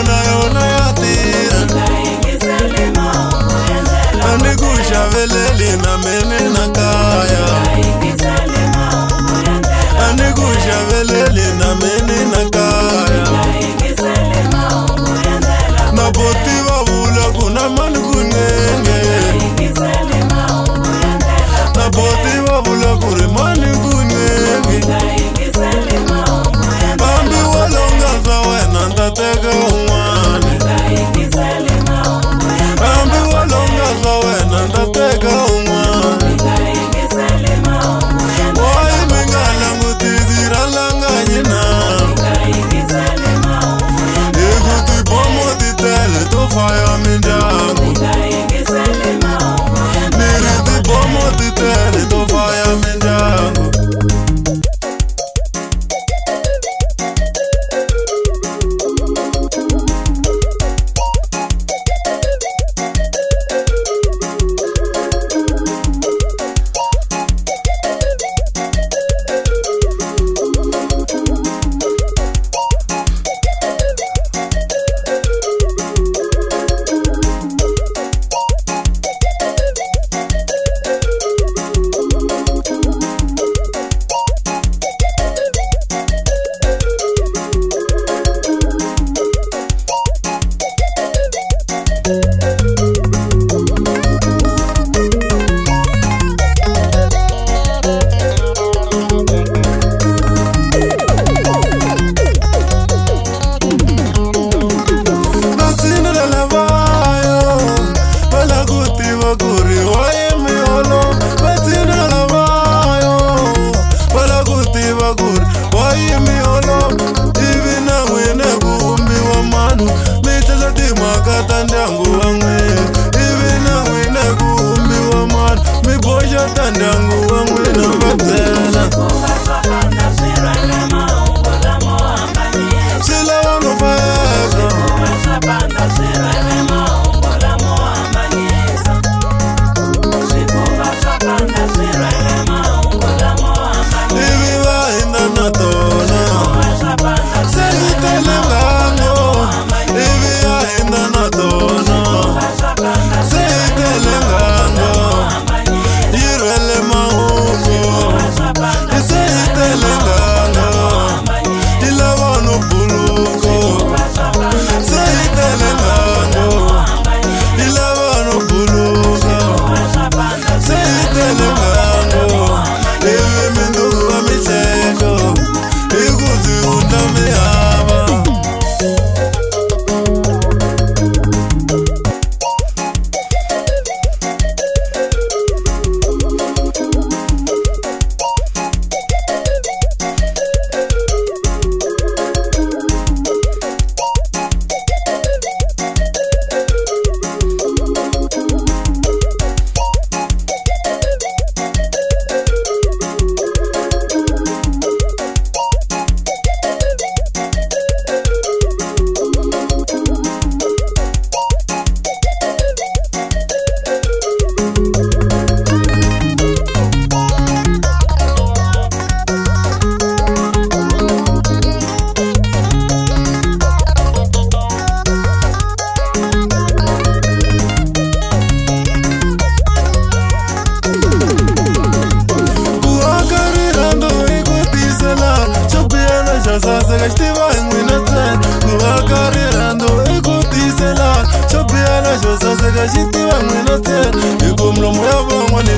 na yona ya tirha. A ni ku xaveleli na mene na kaya. A ni ku xaveleli na mene na kaya. Na boti va vula ku na mani ku nenge. Na boti va vula ku ri mani ku nenge. Hambi wo longa swa wena ni ta teka un'wana. Hambi wo longa swa wena ni ta teka un'wana. Why mi nga langutisi rhalanganyi na? Hi ku tibomo ti tele to faya mindyangu. Ni ri tibomo ti tele to faya mindyangu. Va tshinelela vayo va lava ku tiva ku ri wa yimi holova. Va tshinelela vayo va lava ku tiva ku ri wa yimi holova. Ivi na n'wina ku vumbiwa mano mi tlela timhaka ta ndyangu wa n'wina. Ivi na n'wina ku vumbiwa mano mi boxa ta ndyangu wa n'wina va byela. Swi lava no fayeka. Ivi va hindza na tona. Se yi tele nghango. Ivi ya hindza na tona. Se yi tele nghango. Yi rhwele mahungu. Se yi tele nghango. Yi lava no buluka. Se yi tele nghango. Yi lava no buluka. Se yi tele nghango. Ivi mindzuku va mihleko. Hi ku byi wundla mihava. Ku aka rirhandzu i ku tiyisela xo biha na xo saseka xi tiva hi n'wina ntsena. Ku aka rirhandzu i ku tiyisela xo biha na xo saseka xi tiva hi n'wina ntsena. Hi ku milomo ya van'wana